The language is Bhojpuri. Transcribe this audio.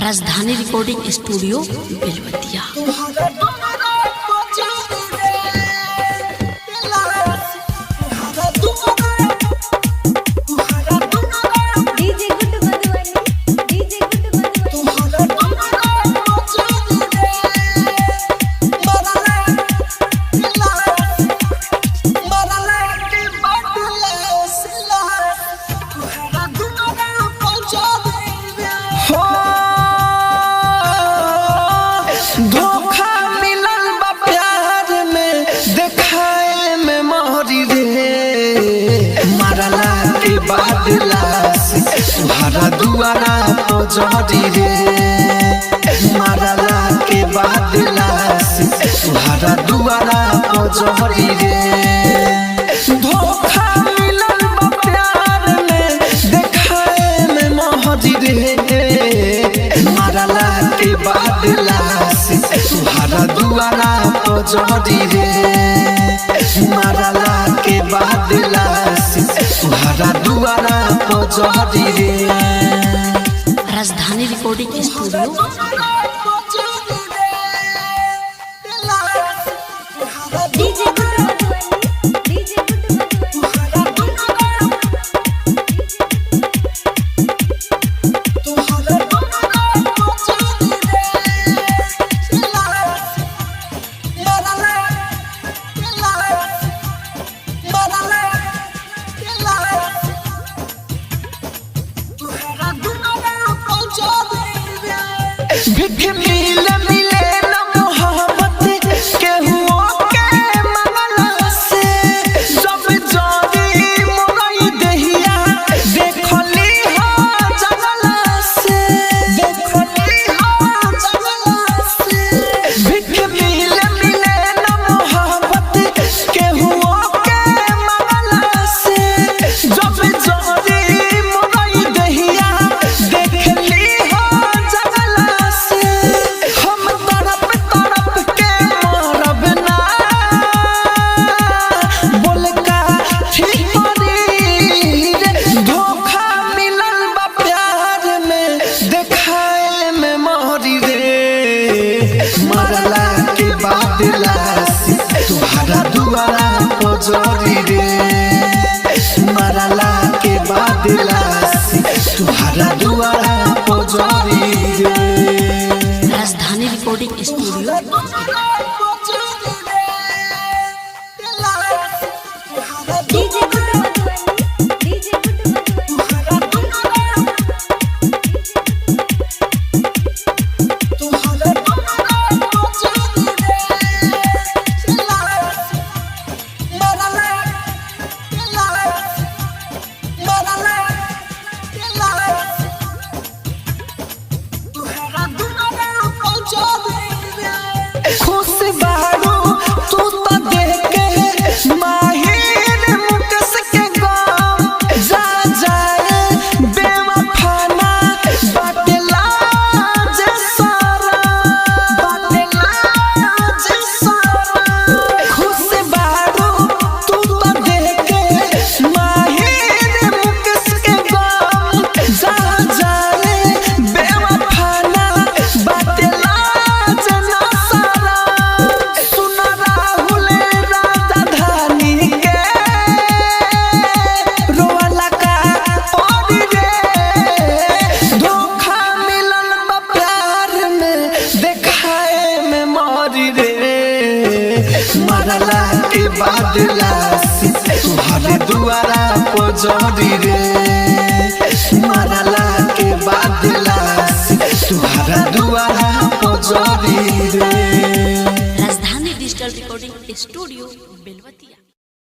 Rajdhani recording studio Belwatiya. DJ Guddu Madhubani, DJ Guddu Madhubani. हो धोखा मिलल बा प्यार में देखाए में मोहरी रे मारला के बाद लाश तुहरा दुआरा पजरी रे मारला के बाद लाश तुहरा दुआरा पजरी रे धोखा मिलल बा प्यार में देखाए में मोहरी रे मारला के बाद लाश तुहरा दुआरा पजरी रे मारला के बाद लाश तुहरा दुआरा पजरी रे। Rajdhani recording studio. DJ Guddu Madhubani, DJ Guddu Madhubani. भिख मिले मिले न मोहब्बत केहुओ के मंगला से जब जोरी मोरई दहिया देखली हो जंगला से देखली हो जंगला से भिख मिले मिले न मोहब्बत केहुओ के मंगला से जब जोरी मोरई दहिया देखली हो जंगला से हम तड़प तड़प के मरब ना बोल का ठीक करी रे धोखा मिलल बा प्यार में देखाए में मोहरी रे मरला के बाद लाश तुहरा दुआरा पजरी रे मरला के बाद लाश तुहरा दुआरा पजरी रे। Rajdhani recording studio. DJ Guddu Madhubani, DJ Guddu Madhubani. खुश बारू तू तो देख के माहिर मुकस के गम जा जाए बेवफाना बाटे लाज सारा बाटे लाज सारा खुश बारू तू तो देख के माहिर मुकस के गम जा जाए बेवफाना बाटे लाज ना सारा सुन राहुल राजधानी के रोवाला का पड़ी रे धोखा मिलल बा प्यार में देखाए में मरी रे मरला के बाद लाश तुहरे दुआरा पजरी रे मरला के बाद लाश तुहरा दुआरा पजरी रे। Rajdhani digital recording studio Belwatiya.